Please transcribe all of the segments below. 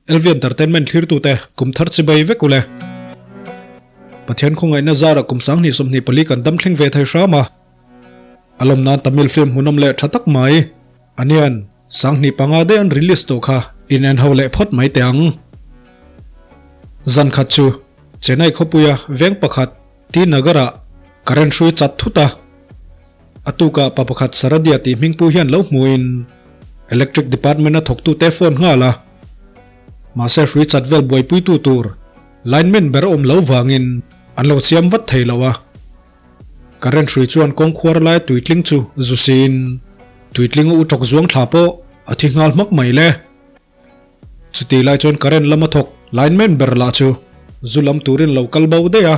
LV Entertainment thlirtute kum thar chibai vek ule. Pathian khawngaihna zara kum 2024 kan dam thleng ve thei hram a. A lawm nan Tamil film hmuhnawm leh tha tak mai. Anian 2005 daih an release tawh kha in en ho leh phawt mai teh ang. Zan khat chu Chennai khawpuia veng pakhat T Nagar ah current hrui chat thut a. A tukah pa pakhat Saradia tih hmingpu hian lo hmuhin Electric Department a thawktute phone nghal a. Mahse hrui chat vel buaipuitu tur lineman ber a awm lo vangin an lo siam vat thei lo a. Current hrui chuan kawngkhuar lai tuitling chu zu siin tuitling a u tawk zuang thla pawh a thi nghal hmak mai le. Chutih lai chuan current lama thawk lineman ber lah chu zu lam turin lo kal bo daih a.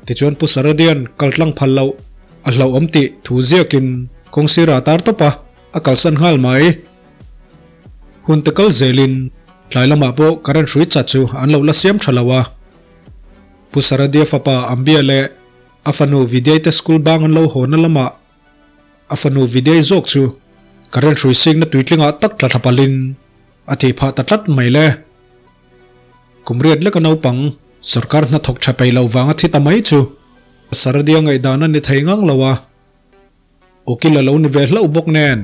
Tichuan Pu Saradian kal tlang phal loh a hlauhawm tih thu ziakin kawng sirah a tar tawp a, a kalsan nghal mai. Hun te kal zelin tlai lamah pawh current hrui chat chu an lo la siam tha lo a. Pu Saradia fapa Ambia leh a fanu Vidyai te school bang an lo haw na lamah a fanu Vidyai zawk chu current hrui sikna tuitlingah tak tla thla palhin a thih phah ta tlat mai le. Kum riat leka naupang sorkar hnathawk tha peih loh vanga thi ta mai chu Saradia ngaihdan a ni thei ngang lo a. Ukil a lo ni ve hlauh bawk nen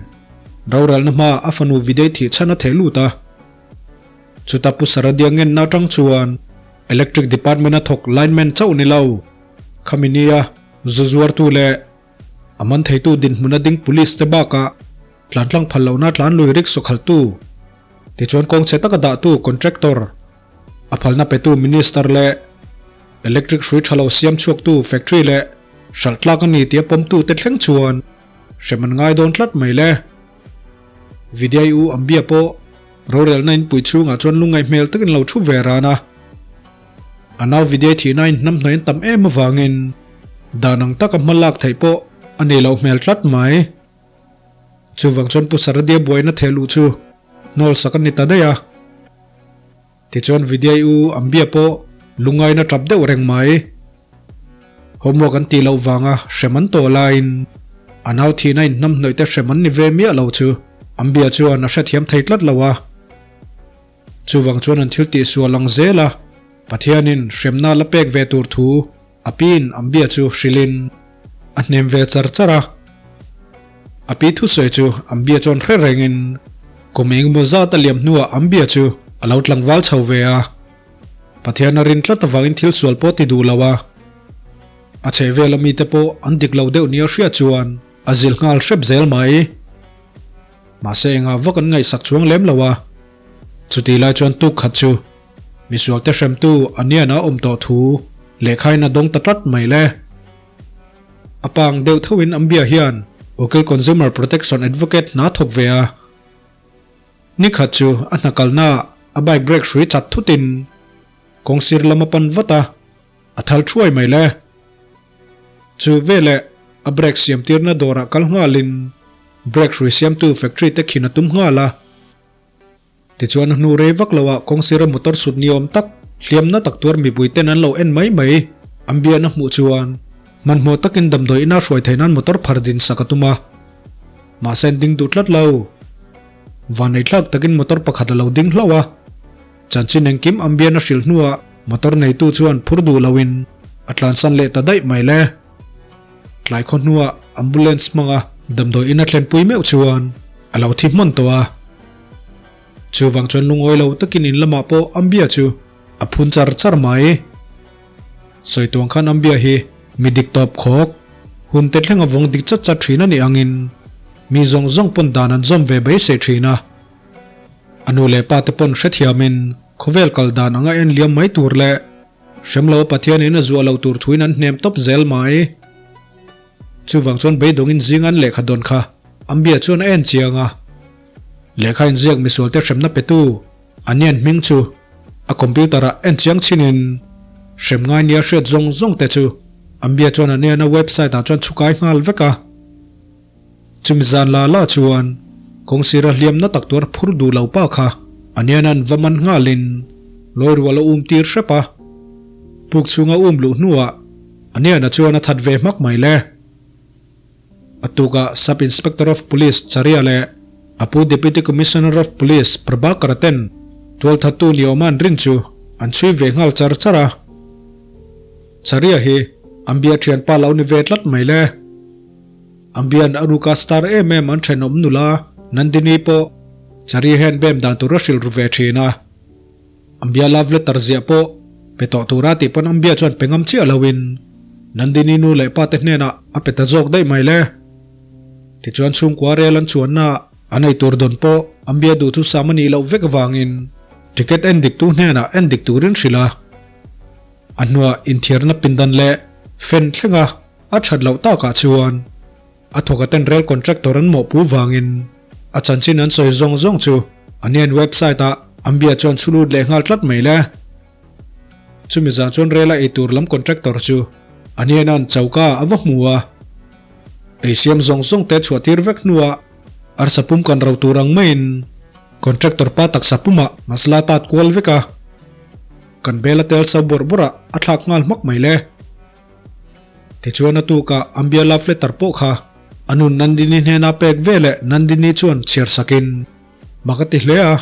rorelna hma a fanu Vidyai thih chhan a theh lut a. Chuta Pu Saradia ngenna atang chuan Electric Department a thawk lineman chauh ni lo, khami nia zu zuartu leh a man theitu dinhmun a ding police te bakah tlantlang phal lohna tlan lui rickshaw khalhtu, tichuan kawng chhe taka dahtu contractor, a phalna petu minister leh electric hrui tha lo siam chhuaktu factory leh hralh tlak a ni tia pawmtu te thleng chuan hrem an ngai dawn tlat mai le. Vidyai u Ambia pawh rorelna inpui chhungah chuan lungngaih hmel takin lo thu ve ran a. A nau Vidyai thihna in hnamhnawih an tam em avangin dan ang taka hma lak theih pawh a nei loh hmel tlat mai. Chuvang chuan Pu Saradia buaina theh luh chu hnawl sak a ni ta daih a. Tichuan Vidyai u Ambia pawh lungngaina tap deuh reng mai. Homework an tih loh vanga hrem an tawh laiin a nau thihna in hnamhnawih te hrem an ni ve miah lo chu Ambia chuan a hrethiam thei tlat lo a. Chuvang chuan an thil tihsual ang zel a, Pathianin hremna la pek ve tur thu a piin Ambia chu hrilhin a hnem ve char char a. A pi thusawi chu Ambia chuan hre rengin kum engemaw zat a liam hnuah Ambia chu a lo tlangval chho ve a. Pathian a rin tlat avangin thil sual pawh ti duh lo a, a chhehvela mite pawh an dik lo deuh nia hria chuan a zilh nghal hrep zel mai. Mahse engah vak an ngaihsak chuang lem lo a, chutih lai chuan tuk khat chu misualte hremtu Aniana awm tawh thu lehkhain a dawng ta tlat mai le. A pang deuh thoin Ambia hian Ukil Consumer Protection Advocate hna thawk ve a. Ni khat chu a hna kalnaah a bike brake hrui chat thutin kawng sir lam a pan vat a, a thal thuai mai le. Chu veleh a brake siam tirna dawrah kal nghalin brake hrui siamtu factory te khin a tum nghal a. Tichuan a hnu rei vak loah kawng sira motor sut ni awm tak hliamna tak tuar mipui ten an lo en mai mai. Ambian a hmuh chuan hmanhmawh takin damdawi ina hruai theih nan motor phar din sak a tum a. Mahse an ding duh tlat lo. Vanei thlak takin motor pakhat a lo ding hlauh a. Chanchin engkim Ambian a hrilh hnuah motor neitu chuan phur duh loin a tlansan leh ta daih mai le. Tlai khaw hnuah ambulance hmanga damdawi in a thlenpui meuh chuan a lo thi hman tawh a. Chuvang chuan lungawi lo takin in lamah pawh Ambia chu a phun char char mai. Sawi tuang khan Ambia hi mi dik tawp khawk, hun te thleng a vawng dik chat chat thin a nih angin mi zawng zawng pawn dan an zawm ve beisei thin a. A nu leh pa te pawn hrethiamin khawvel kal dan anga en liam mai tur leh hrem lo Pathianin a zuah lo tur thuin an hnem tawp zel mai. Chuvang chuan beidawngin zing an lehkha dawn kha Ambia chuan a en chiang a. Lehkha inziak misualte hremna petu Anian hming chu a computer ah en chiang chinin hrem ngai nia hriat zawng zawng te chu Ambia chuan Aniana website ah chuan chhukai nghal vek a. Chumi zan la la chuan kawng sira hliamna tak tuar phur duh lo pa kha Aniana'n va man nghalin lawi rual a um tir hrep a. Puk chhunga um luh hnuah Aniana chuan a that ve hmak mai le. A tukah Sub Inspector of Police Charia leh a pu Deputy Commissioner of Police Prabhakara ten. Tualthattu ni awma an rin chu an chhui ve nghal char char a. Charia hi Ambia thianpa lo ni ve tlat mai le. Ambian a ruka star em em an thenawm nula Nandini pawh Charia hian bem dan tur a hrilh ru ve thin a. Ambia love letter ziah pawh pe tawh tura tih pawn Ambia chuan pe ngam chiah loin Nandini nu leh pa te hnenah a pe ta zawk daih mai le. Tichuan chhungkua rel an chuanna a nei tur dawn pawh Ambia duhthusam a nih loh vek avangin ticket en diktu hnenah en dik turin hrilh a. A hnuah inthiarna pindan leh fan thlenga a that loh takah chuan a thawk aten rail contractor an mawhpu vangin a chanchin an sawi zawng zawng chu a nian website ah Ambia chuan chhu lut leh nghal tlat mai le. Chumi zan chuan rail a eitur lam contractor chu a nianan choka a va hmu a. Ei siam zawng zawng te chhuah tir vek hnuah arsa pum kan ro tur ang maiin contractor pa taksa pumah masala tat kual vek a. Kan bel a tel so bawrh bawrh ah a thlak nghal hmak mai le. Tichuan a tukah Ambia love letter pawh kha a nun Nandini hnena pek ve leh Nandini chuan chhiar sakin mak a ti hle a.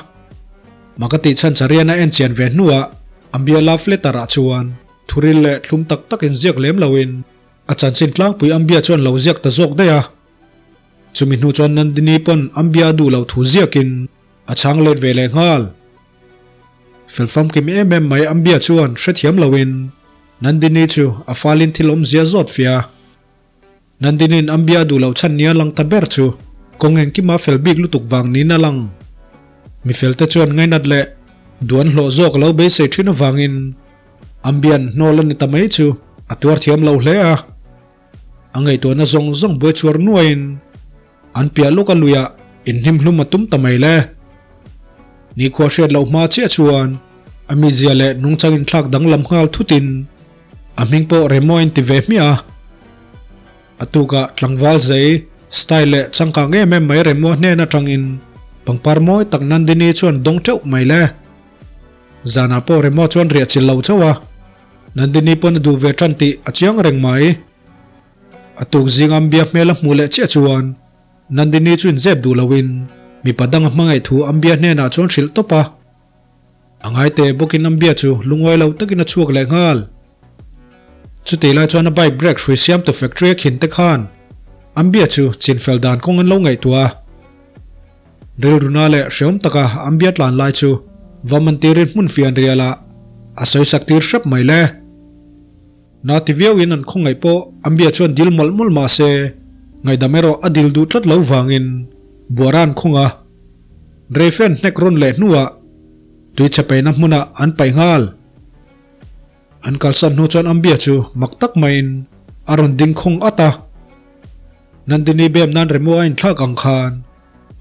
Mak a tih chhan Charian a en chian ve hnuah Ambia love letter ah chuan thuril leh thlum tak tak in ziak lem loin a chanchin tlangpui Ambia chuan lo ziak ta zawk daih a. Chumi hnu chuan Nandini pawn Ambia a duh loh thu ziakin a chhang let ve leh nghal. Fel famkim em em mai Ambia chuan hrethiam loin Nandini chu a falin thil awmzia zawt fia. Nandini'n Ambia duh loh chhan nia lang ta ber chu kawng engkima fel bik lutuk vang niin a lang. Mi felte chuan ngainat leh duan hlawh zawk a lo beisei thin avangin Ambia'n hnawl a ni ta mai chu a tuar thiam lo hle a. A ngaihtuahna zawng zawng buaichhuar nuaiin An piah lawk a luiah inhnim hlum a tum ta mai le. Nikhua hriat loh hma chiah chuan a mizia leh nungchang inthlak danglam nghal thutin a hming pawh Remo a inti ve hmiah a. A tukah tlangval zei, style leh changkang em em mai Remo hnen atangin pangpar mawi tak Nandini chuan dawng teuh mai le. Zanah pawh Remo chuan riah chilh lo chauh a, Nandini pawn a duh ve tan tih a chiang reng mai. A tuk zing Ambia hmel a hmuh leh chiah chuan Nandini chu inzep duh loin mipa dang a hmangaih thu Ambia hnenah chuan hrilh tawp a. A ngaite bawkin Ambia chu lungawi lo takin a chhuak leh nghal. Chutih lai chuan a bike brake hrui siamtu factory a khin te khan Ambia chu chinfel dan kawng an lo ngaihtuah a. Rilruna leh hreawm taka Ambia tlan lai chu va man tirin hmun fian rialah a sawisak tir hrep mai le. Na ti viauin an khawngaih pawh Ambia chuan dil mawlh mawlh mah se, ngaihdam erawh a dil duh tlat lo vangin buara an khung a. Reife an hnek rawn leh hnuah tuichhe paihna hmunah an paih nghal. An kalsan hnu chuan Ambia chu mak tak maiin a rawn ding khawng at a. Nandini bem nan Remo a inthlak ang khan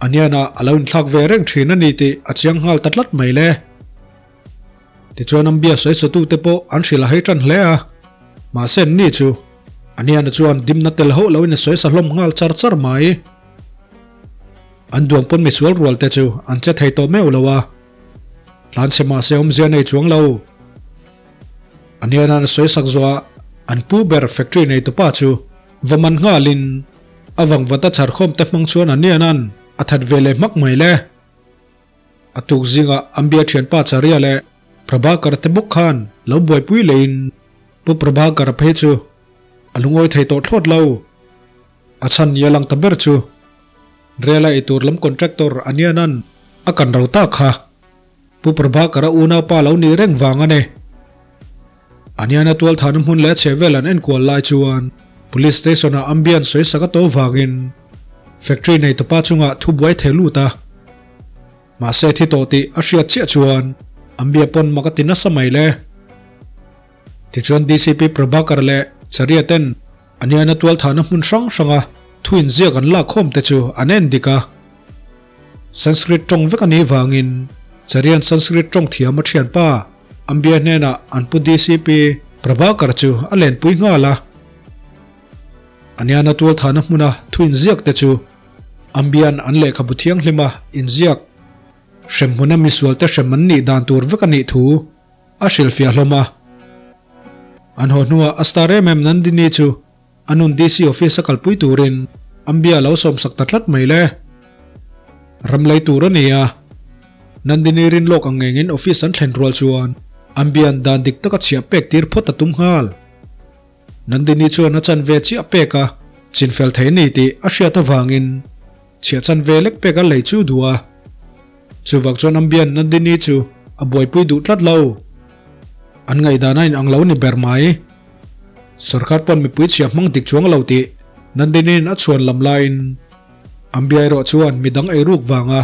a hnianah a lo inthlak ve reng thin a ni tih a chiang nghal ta tlat mai le. Tichuan Ambia sawisatute pawh an hrilh a hei tan hle a, mahse anni chu a hniana chuan dimna tel hauh loin a sawisa hlawm nghal char char mai. An duang pawn misual rual te chu an che thei tawh meuh lo a, tlanchhe mahse awmzia nei chuang lo. A hniana an sawisak zawhah an pu ber factory neitupa chu va man nghalin a vangvat a chharkhawm te hmang chuan a hniana'n a that ve leh hmak mai le. A tuk zingah Ambia thianpa Charia leh Prabhakar te bawk khan lo buaipui leiin Pu Prabhakar phei chu a lungawi thei tawh thlawt lo. A chhan ni a lang ta ber chu Rel a eitur lam contractor Anianan a kan ro tak kha Pu Prabhakar-a unaupa lo nih reng vang a ni. Aniana tualthahna hmun leh a chhehvel an enkual lai chuan Police Station-ah Ambian sawisak a to vangin Factory neitupa chungah thu buai thei lut a. Mahse thi tawh tih a hriat chiah chuan Ambia pawn mak a ti nasa mai le. Tichuan DCP Prabhakar leh Charia ten Aniana tualthahna hmun hrang hranga thu inziak an lak khawm te chu an en dik a. Sanskrit tawng vek a nih vangin Charian Sanskrit tawng thiam a thianpa Ambia hnenah an pu DCP Prabhakar chu a lenpui nghal a. Aniana tualthahna hmuna thu inziak te chu Ambian an lehkhabu thianghlima inziak hremhmuna misualte hrem an nih dan tur vek a nih thu a hrilhfiah hlawm a. An haw hnuah a star em em Nandini chu a nun DC office a kalpui turin Ambia lo sawmsak ta tlat mai le. Ram lei tur a ni a. Nandini rin lawk ang ngengin office an thlen rual chuan Ambian dan dik taka chhiah pek tir phawt a tum nghal. Nandini chuan a chanve chiah pek a chinfel thei ni tih a hriat avangin chhiah chanve lek pek a lei chu duh a. Chuvang chuan Ambian Nandini chu a buaipui duh tlat lo. An ngaihdan a inang lo ni ber mai. Sorkar pawn mipui chhiah hmang dik chuang lo tih Nandini'n a chhuan lam laiin Ambia erawh chuan midang eiruk vanga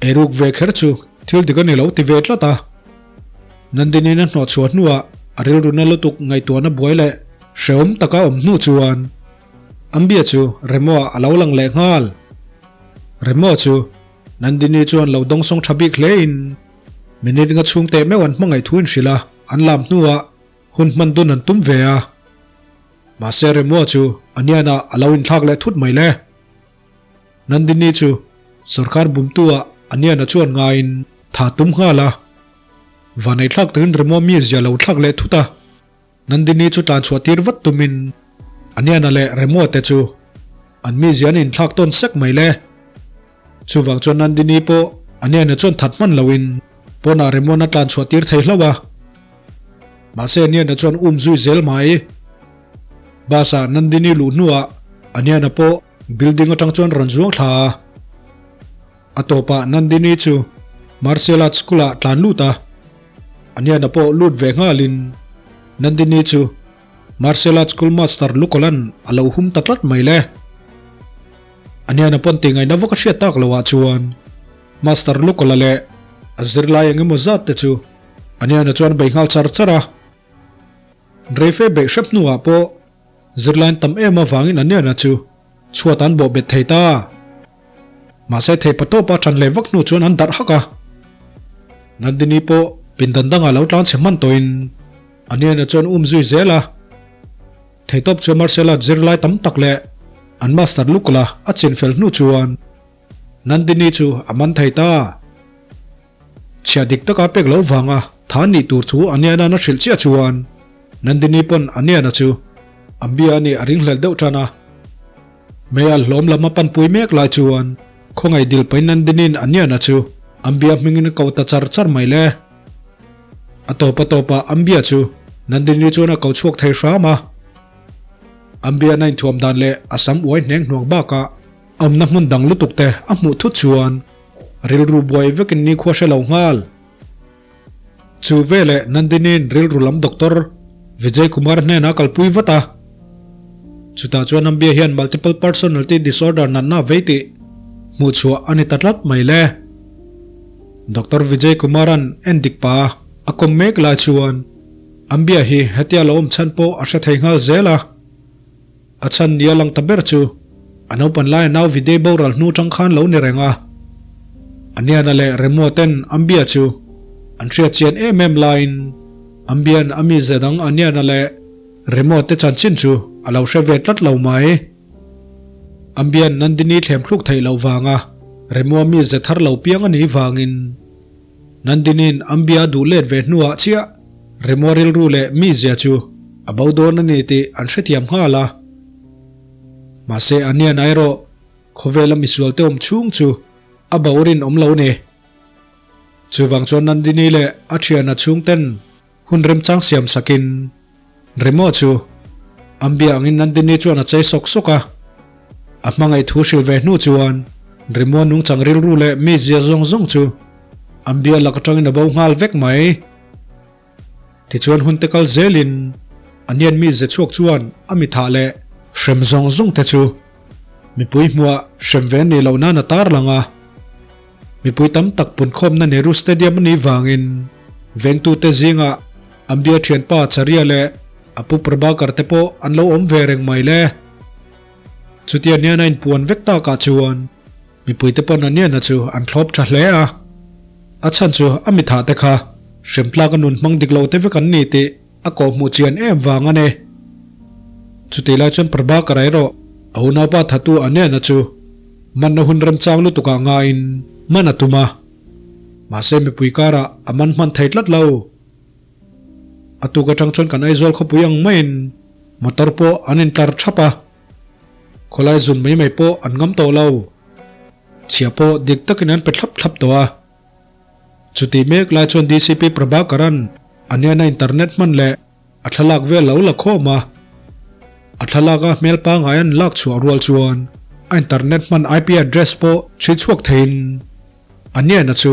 eiruk ve kher chu thil dik a ni lo ti ve tlat a. Nandini'n a hnawhchhuah hnuah a rilru na lutuk ngaihtuahna buai leh hrehawm taka awm hnu chuan Ambia chu Remo-ah a lo lang leh nghal. Remo chu Nandini chuan lo dawngsawng tha bik hlein minute nga chhung teh meuh an hmangaih thu inhrilh a, an lam hnuah hun hman dun an tum ve a. Mahse Remua chu a nianah a lo inthlak leh thut mai le. Nandini chu sorkar bumtu-ah a niana chuan ngaiin tha tum nghal a. Vaneihthlak takin Remua mizia lo thlak leh thut a. Nandini chu tlan chhuah tir vat tumin Aniana leh Remua te chu an mizia an inthlak tawn sek mai le. Chuvang chuan Nandini pawh Aniana chuan that hman loin pawnah Remuan a tlan chhuah tir thei hlauh a. Mahse Aniana chuan um zui zel mai. Bus ah Nandini luh hnuah Aniana pawh building atang chuan rawn zuang thla a. A tawpah Nandini chu Martial Arts School ah tlan lut a, Aniana pawh lut ve nghalin Nandini chu Martial Arts School Master Lukolan a lo hum ta tlat mai le. Aniana pawn ti ngaihna vak a hriat tak lo ah chuan Master Lukola leh a zirlai eng emaw zat te chu Aniana chuan a bei nghal char char a. Reife beih hrep hnuah pawh Zirlain tam em avangin Aniana chu chhuat an bawh bet thei ta. Mahse thei pa tawpa ṭan leh vak hnu chuan an darh hak a. Nandini pawh pindan dangah lo tlang chhe hman tawhin Aniana chuan um zui zel a. Theitawp chu Marcela zirlai tam tak leh an master Lukola a chin fel hnu chuan Nandini chu a man thei ta. Chhiah dik taka pek lo vanga tha nih tur thu Aniana'n a hrilh chiah chuan Nandini pawn Aniana chu a bia a nih a ringhlel deuh tan a. Meial hlawm lam a panpui mek lai chuan khawngaih dil pain Nandini'n Aniana chu a bia hmingin a ko ta char char mai le. A tawp a tawpah an bia chu Nandini chuan a ko chhuak thei hram a. An bia na inthuam dan leh a sam uai hneng hnuang bakah awmna hmun dang lutuk te a hmuh thut chuan Rilru buai vekin nikhua hre lo nghal. Chu veleh Nandini'n rilru lam doctor Vijay Kumar hnenah a kalpui vat a. Chutah chuan Ambia hian multiple personality disorder natna a vei tih hmuhchhuah a ni ta tlat mai le. Doctor Vijay Kumara'n endik pa a kawm mek lai chuan Ambia hi hetia lo awm chhan pawh a hre thei nghal zel a. A chhan ni a lang ta ber chu a naupan laia nau Videy boral hnu tang khan lo ni reng a. Aniana leh Remua ten Ambia chu an hriat chian em em laiin Ambia'n a mize dang Aniana leh Remua te chanchin chu a lo hre ve tlat lo mai. Ambia'n Nandini thlem thluk theih loh vanga Remua mize thar lo piang a nih vangin Nandini'n Ambia duh let ve hnuah chiah Remua rilru leh mizia chu a bo dawn a ni tih an hrethiam nghal a. Mahse Aniana erawh khawvela misualte awm chhung chu a bo rinawm lo ni. Chuvang chuan Nandini leh a thiana chhungten Hun remchang siam sakin Remo chu Ambia angin Nandini chuan a chei sawk sawk a. A hmangaih thu hrilh ve hnu chuan Remo nungchang rilru leh mizia zawng zawng chu Ambia lak atangin a bo nghal vek mai. Tichuan hun te kal zelin Anian mizia chhuak chuan a mithah leh hrem zawng zawng te chu mipui hmuah hrem ve nih loh nan a tarlang a. Mipui tam tak punkhawmna Nehru Stadium a nih vangin vengtute zingah Ambia thianpa Charia leh a pu Prabhakar te pawh an lo awm ve reng mai le. Chutia Niana inpuan vek takah chuan mipuite pawn Aniana chu an thlawp tha hle a. A chhan chu a mithah te kha hremtlak a nun hmang dik lo te vek an ni tih a kawhhmuh chian em vang a ni. Chutih lai chuan Prabhakar erawh a unaupa thatu Aniana chu Manna hun remchang lutukah ngaiin man a tum a, mahse mipui karah a man hman thei tlat lo. A tuk atang chuan kan Aizawl khawpui ang maiin motor pawh an intlar thap a, khawlai zun mai mai pawh an ngam tawh lo. Chhia pawh dik takin an pe thlap thlap tawh a. Chutih mek lai chuan DCP Prabhakaran a hnena internet hman leh a thlalak vel lo la khawm a. A thlalak a hmel pangngai an lak chhuah rual chuan a internet hman IP address pawh chhui chhuak theiin a hnena chu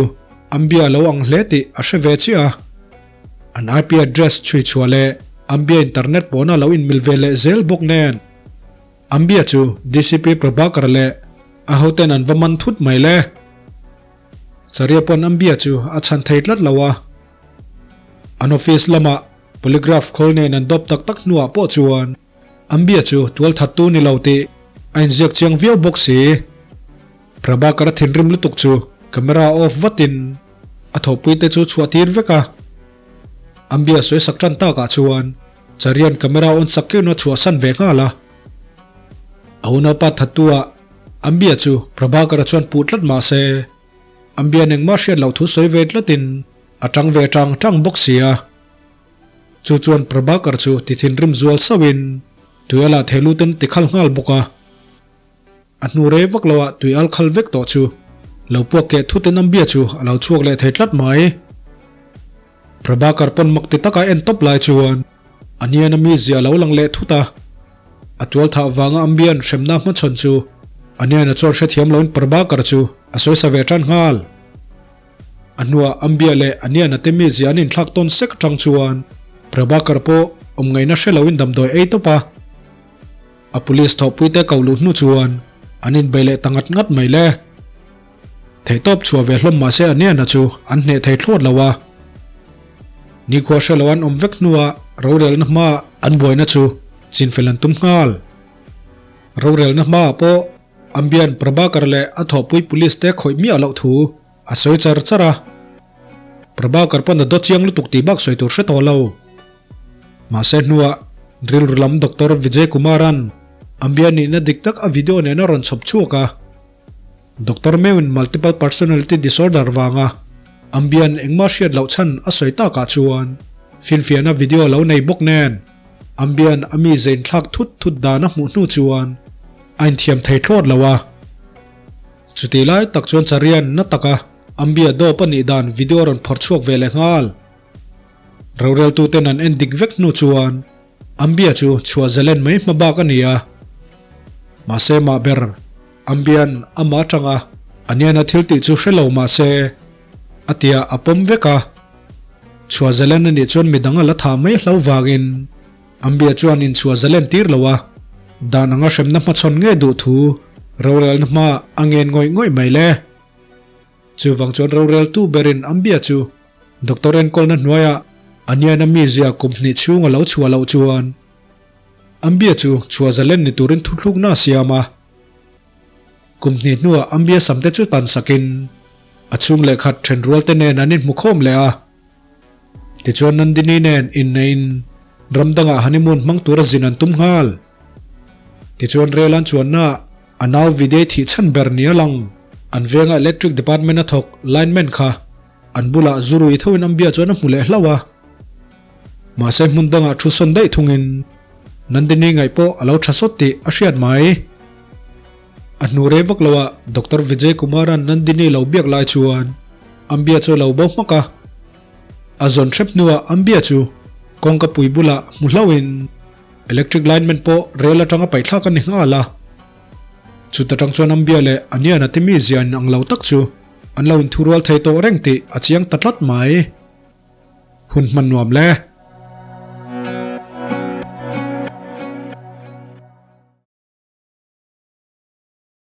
an bia lo ang hle tih a hre ve chiah a. An IP address chhui chhuah leh an bia internet pawhna lo inmil ve leh zel bawk nen an bia chu DCP Prabhakar leh a hoten an va man thut mai le. Charia pawn an bia chu a chhan thei tlat lo a. An office lamah polygraph khawl nen an dawp tak tak hnuah pawh chuan an bia chu tualthattu ni lo tih a inziak chiang viau bawk si. Prabhakar a thinrim lutuk chu camera off vatin a thawhpuite chu chhuah tir vek a. An bia sawi sak tan takah chuan Charian camera on sak keuhna chhuahsan ve nghal a. A unaupa thattu-ah Ambia chu Prabhakara chuan puh tlat mah se, Ambia'n engmah hriat loh thu sawi ve tlatin a tang ve tang tang bawk si a. Chu chuan Prabhakar chu ti thinrim zual sauhin tui a lah thei lutin ti khal nghal bawk a. A hnu rei vak loah tui al khal vek tawh chu lo puak keh thutin Ambia chu a lo chhuak leh thei tlat mai. Prabhakar pawn mak ti taka en tawp lai chuan a hnian a mizia a lo lang leh thut a. A tual thah vanga Ambian hremna hmachhawn chu a hnian a chuan hrethiam loin Prabhakar chu a sawisa ve tan nghal. A hnuah Ambia leh a hnian a te mizia an inthlak tawn sek atang chuan Prabhakar pawh awm ngaihna hre loin damdawi ei tawp a. A police thawhpuite ko luh hnu chuan an inbei leh ta ngat ngat mai le. Theihtawp chhuah ve hlawm mahse a hnenah chu an hneh thei thlawt lo a. Nikhua hre lo an awm vek hnuah rorelna hmaah an buaina chu chinfel an tum nghal. Rorelna hmaah pawh Ambian Prabhakar leh a thawhpui police te khawih miah loh thu a sawi char char a. Prabhakar pawn a dawt chiang lutuk tih bak sawi tur hre tawh lo. Mahse hnuah rilru lam Doctor Vijay Kumaran Ambian nihna dik tak a video nen a rawn chhawp chhuak a. Doctor meuhin multiple personality disorder vanga Ambian engmah hriat loh chhan a sawi takah chuan finfiahna video a lo nei bawk nen Ambian a mi zein thlak thut thut dan a hmuh hnu chuan a inthiam thei thlawt lo a. Chutih lai tak chuan Charian na taka Ambia dawp a nih dan video a rawn phawrh chhuak ve leh nghal. Roreltuten an en dik vek hnu chuan Ambia chu chhuah zalen mai hma bak a ni a. Mahse mah ber Ambian amah atanga a niana thil tih chu hre lo mahse a tia a pawm vek a. Chhuah zalen a nih chuan midang a la thah mai hlo vangin Ambia chuan inchhuah zalen tir lo a, dan anga hremna hmachhawn ngei duh thu rorelna hma a ngen ngawih ngawih mai le. Chuvang chuan roreltu berin Ambia chu Doctor enkawlna hnuaiah a niaina mizia kum hnih chhung a lo chhuah loh chuan Ambia chu chhuah zalen ni turin thuthlukna a siam a. Kum hnih hnuah Ambia samte chu tan sakin a chhung leh khat thenrual te nen an inhmu khawm leh a. Tichuan Nandini nen inneihin ram dangah honeymoon hmang tura zin an tum nghal. Tichuan rel an chuannaah a nau Videy thih chhan ber ni a lang. An venga electric department a thawk lineman kha An bulah zurui thoin Ambia chuan a hmu leh hlauh a. Mahse hmun dangah thu sawn daih thungin Nandini ngaih pawh a lo tha sawt tih a hriat mai. A hnu rei vak loah Doctor Vijay Kumara'n Nandini lo biak lai chuan Ambia chu a lo bo hmak a. A zawn hrep hnuah Ambia chu kawngka pui bulah hmu hlauhin electric lineman pawh rel atanga paihthlak a ni nghal a. Chuta tang chuan Ambia leh Aniana te mizia in ang lo tak chu An lo inthurual thei tawh reng tih a chiang ta tlat mai. Hun hman nuam le.